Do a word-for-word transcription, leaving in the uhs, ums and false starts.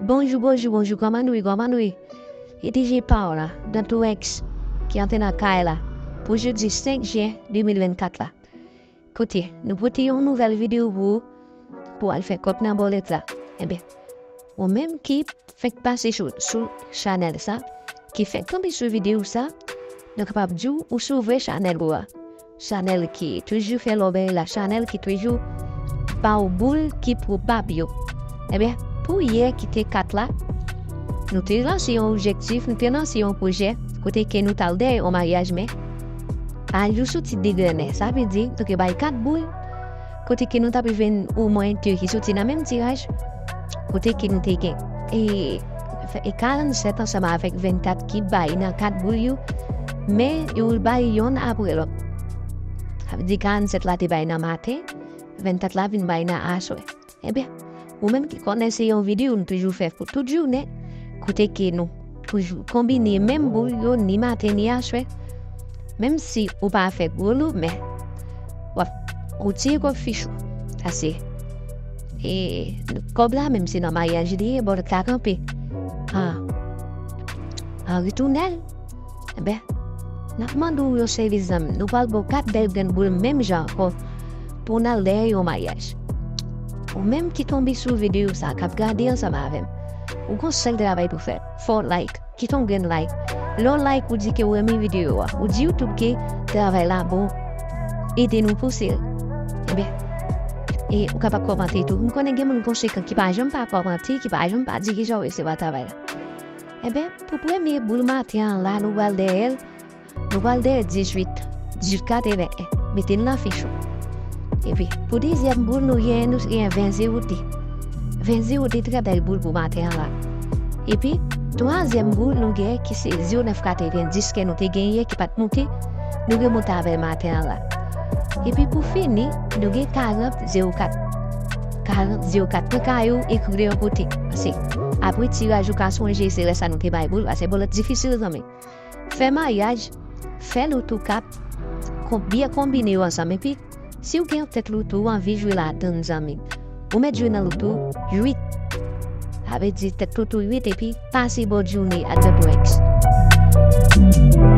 Bonjou, bonjou, bonjou, kòman nou ye, kòman nou ye? E DJ Paola, Dantou X, ki antre nan kay la, pou jodi senk jen de mil vennkat la. Kote, nou pote yon nouvèl videyo pou ou, pou al fè kòb nan bòlèt la. Enben, ou menm ki fèk pase sou, sou chanèl sa, ki fèk tonbe sou videyo sa, nou kapab di w ou sou vrè chanèl ou a. Chanèl ki toujou fè lòbèy la, chanèl ki toujou ba w boul ki pwobab yo. Enben, pou yè ki te kat la, nou te lanse yon objektif, nou te lanse yon pwojè, kote ke nou t al dèyè yon maryaj, men, a jou soti degrennen, sa vle di, nou te bay kat boul, kote ke nou t ap jwenn omwen de ki soti nan menm tiraj, kote ke nou te gen e, e karannsèt ansanm avèk vennkat ki bay nan kat boul yo, men yo bay yonn apre lòt. Sa vle di karannsèt la te bay nan maten, vennkat la vin bay nan aswè. Enben, ou menm ki konnen se yon videyo nou toujou fè pou tout jounen, kote ke nou toujou konbine menm boul yo ni maten ni aswè. Menm si ou pa fè gwo lou, men w ap retire kòb fich ou. Sa se, e, kòb la, menm si nan maryaj li ye, bòlèt la kanpe. An, an retounèl, enben, n ap mande w yon sèvis, zanmi. Nou pral ba w kat bèl grenn boul menm jan ankò pou n al dèyè yon maryaj. Ou menm ki tonbe sou videyo sa, k ap gade ansanm avè m, ou gon sèl travay pou fè. Fò w like, kite yon grenn like. Lè w like, ou di ke w renmen videyo a. Ou di YouTube ke travay la bon. Ede nou pouse l. Enben, e ou kapab kòmante tou. M konnen gen moun konsekan ki pa janm pa kòmante, ki pa janm pa di kijan yo resevwa travay la. Enben, pou premye boul maten an la, nou pral dèyè l. Nou pral dèyè dizuit, dizuit katreven en. Mete l nan fich ou. Epi, pou dezyèm boul, nou gen, nou gen ven zewo de. Ven zewo de, trè bèl boul pou maten an la. Epi, twazyèm boul, nou gen ki se zewo nèf katrevendis ke nou te genyen, ki pa t moute, nou remonte avè l maten an la. Epi, pou fini, nou gen karant zewo kat. Karant zewo kat. Pran kaye w, ekri l yon kote. Paske, apre tiraj, ou ka sonje se lè sa nou te bay boul, paske bòlèt difisil, zanmi. Fè maryaj, fè loto kat, kon-, byen konbine yo ansanm. Epi, si w gen yon tèt loto, ou anvi jwe ladann, zanmi, ou mèt jwe nan loto uit. Sa vle di tèt loto uit epi pase bò Johnny ak Dantou X.